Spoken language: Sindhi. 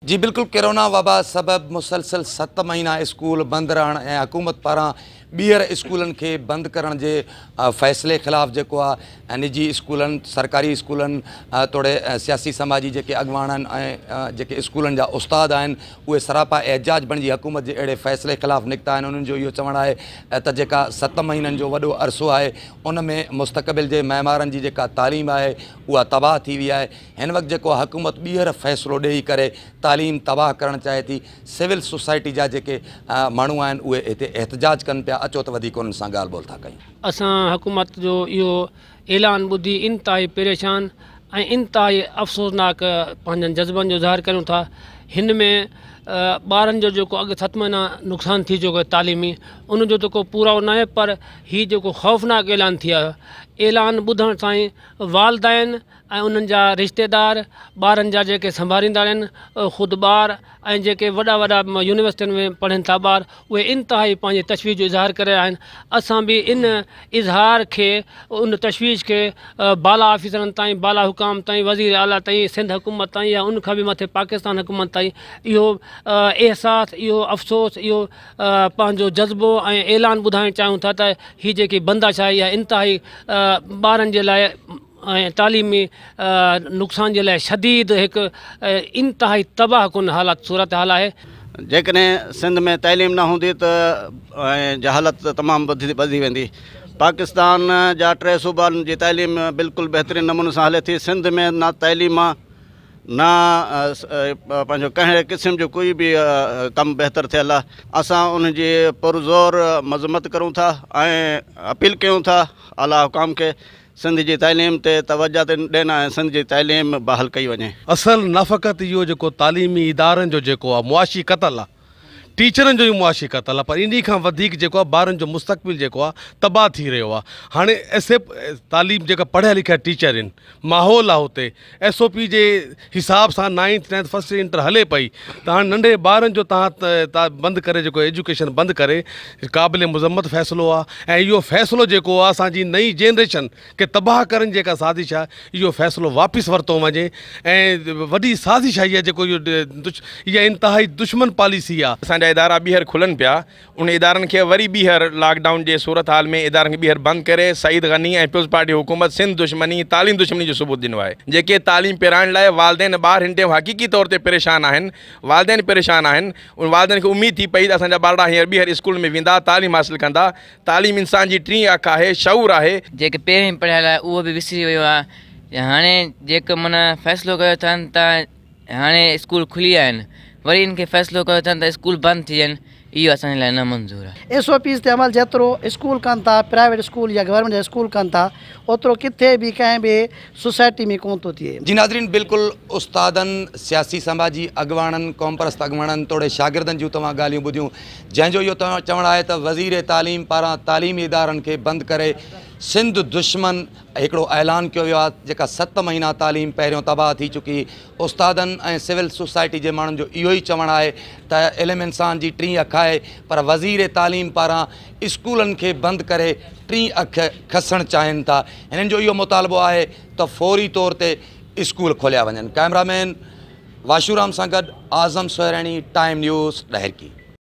جي بلڪل ڪرونا وبا سبب مسلسل 7 مهينا اسڪول بند رهڻ ۽ حڪومت پاران ٻيهر اسڪولن کي بند ڪرڻ جي فيصلي خلاف جيڪو آهي نجي اسڪولن، سرڪاري اسڪولن توڙي سياسي سماجي جيڪي اڳواڻن ۽ جيڪي اسڪولن جا استاد آهن اهي سراپا احتجاج بڻجي حڪومت جي اهڙي فيصلي خلاف نڪتا آهن. انهن جو اهو چوڻ آهي ته جيڪا 7 مهينن جو وڏو عرصو آهي ان ۾ مستقبل جي معمارن جي جيڪا تعليم آهي اها تباهه ٿي وئي آهي. هن وقت جيڪو حڪومت ٻيهر فيصلو ڏيئي ڪري تعليم تباهه ڪرڻ چاهي ٿي. سول سوسائٽي جا جيڪي ماڻهو آهن اهي هتي احتجاج ڪن پيا. اچو ته وڌيڪ انهن سان ڳالهه ٻولهه ٿا ڪيون. اسان حڪومت جو اهو اعلان ٻڌي انتهائي پريشان ۽ انتهائي افسوسناڪ پنهنجن جذبن جو اظهار ڪريون ٿا. هن ۾ ٻارن جو جيڪو اڳ 7 مهينا نقصان ٿي چڪو آهي تعليمي، ان جو ته ڪو پورائو ناهي، پر هي جيڪو خوفناڪ اعلان ٿي آيو، اعلان ٻڌڻ سان ئي والدين ۽ انهن جا رشتيدار، ٻارن جا جيڪي سنڀاليندڙ آهن، خود ٻار ۽ جيڪي وڏا وڏا يونيورسٽين ۾ پڙهن ٿا ٻار، اهي انتهائي پنهنجي تشويش جو اظهار ڪري رهيا آهن. اسان به ان اظهار کي، ان تشويش کي بالا آفيسرن تائين، بالا حڪام تائين، وزير اعليٰ تائين، سنڌ حڪومت تائين يا ان کان به مٿي پاڪستان حڪومت تائين اهو احساس، اهو افسوس، اهو پنهنجو جذبو ۽ اعلان ٻڌائڻ چاهيون ٿا ته هي جيڪي بندشاهي آهي انتهائي ٻارن جي لاء ۽ تعليمي نقصان جي لاء شديد هڪ انتهائي تباهه ڪن حالت صورتحال آهي. جيڪڏهن سنڌ ۾ تعليم نه هوندي ته جهالت تمام وڌي ويندي. پاڪستان جا 3 صوبن جي تعليم بلڪل بهترين نموني سان هلي ٿي. سنڌ ۾ نه تعليم نه پنهنجو ڪنهن قسم جو ڪوئي به ڪم بهتر ٿيل آهي. اسان ان جي پرزور مذمت ڪرون ٿا ۽ اپيل ڪيون ٿا اعليٰ حڪام کي سنڌ جي تعليم تي توجه ڏين ۽ سنڌ جي تعليم بحال ڪئي وڃي. اصل نه فقط اهو جيڪو تعليمي ادارن جو جيڪو آهي معاشي قتل آهي، ٽيچرن جو ئي معاشي قتل آهي، پر انهي کان وڌيڪ جيڪو آهي ٻارن جو مستقبل جيڪو آهي تباهه ٿي رهيو آهي. هاڻي ايس اي تعليم جيڪا پڙهيا لکيا ٽيچر آهن، ماحول آهي اتي ايس او پي جي حساب سان نائنٿ ٽينٿ فرسٽ انٽر هلي پئي ته هاڻي ننڍي ٻارن جو تهان بند ڪري جيڪو ايجوڪيشن بند ڪري قابل مذمت فيصلو آهي ۽ اهو فيصلو جيڪو آهي اسان جي نئين جنريشن کي تباهه ڪرڻ جي جيڪا سازش آهي اهو فيصلو واپس ورتو وڃي ۽ وڏي سازش آهي اها جيڪو اهو اها انتهائي دشمن پاليسي آهي. اسان جا ادارا ٻيهر کلن پيا، ان ادارن کي وري ٻيهر لاڪ ڊائون جي صورتحال ۾ ادارن کي ٻيهر بند ڪري سعيد غني ۽ پيپلز پارٽي حڪومت سنڌ دشمني تعليم دشمني جو ثبوت ڏنو آهي. جيڪي تعليم پرائڻ لاء والدين ٻار هن ٽيم حقيقي طور تي پريشان آهن، والدين پريشان آهن، ان والدين کي اميد ٿي پئي ته اسان جا ٻارڙا هينئر ٻيهر اسڪولن ۾ ويندا تعليم حاصل ڪندا، تعليم انسان جي ٽين اک آهي، شعور آهي. جيڪي پهرين پڙهيل آهي اهو به وسري ويو آهي هاڻي جيڪو معنيٰ فيصلو ڪيو اٿن ته هاڻي اسڪول کلي ويا آهن وري ان کي فيصلو ڪيو اٿن ته اسڪول بند ٿي وڃن اهو اسان جي لاء نه منظور آهي. ايس او پيز تي عمل جيترو اسڪول ڪن ٿا، پرائيويٽ اسڪول يا گورنمينٽ جا اسڪول ڪن ٿا، اوترو ڪٿي به ڪنهن به سوسائٽي ۾ ڪونه ٿو ٿئي. جي ناظرين بلڪل استادن، سياسي سماجي اڳواڻن، قومپرست اڳواڻن توڙي شاگردن جون توهان ڳالهيون ٻڌيون جنهن جو اهو چوڻ آهي ته وزير تعليم پاران تعليمي ادارن کي بند ڪري سنڌ دشمن هڪڙو اعلان ڪيو ويو آهي جيڪا 7 مهينا تعليم پهريون تباهه ٿي چڪي. استادن ۽ سول سوسائٽي جي ماڻهن جو اهو ئي چوڻ آهي ته علم انسان جي ٽين اک آهي پر وزير تعليم پاران اسڪولن کي بند ڪري ٽين اک کسڻ چاهين ٿا. هنن جو اهو مطالبو آهي ته فوري طور تي اسڪول کوليا وڃن. ڪئميرا مين واشورام سان گڏ اعظم سهرياڻي، ٽائيم نيوز، ڏهرڪي.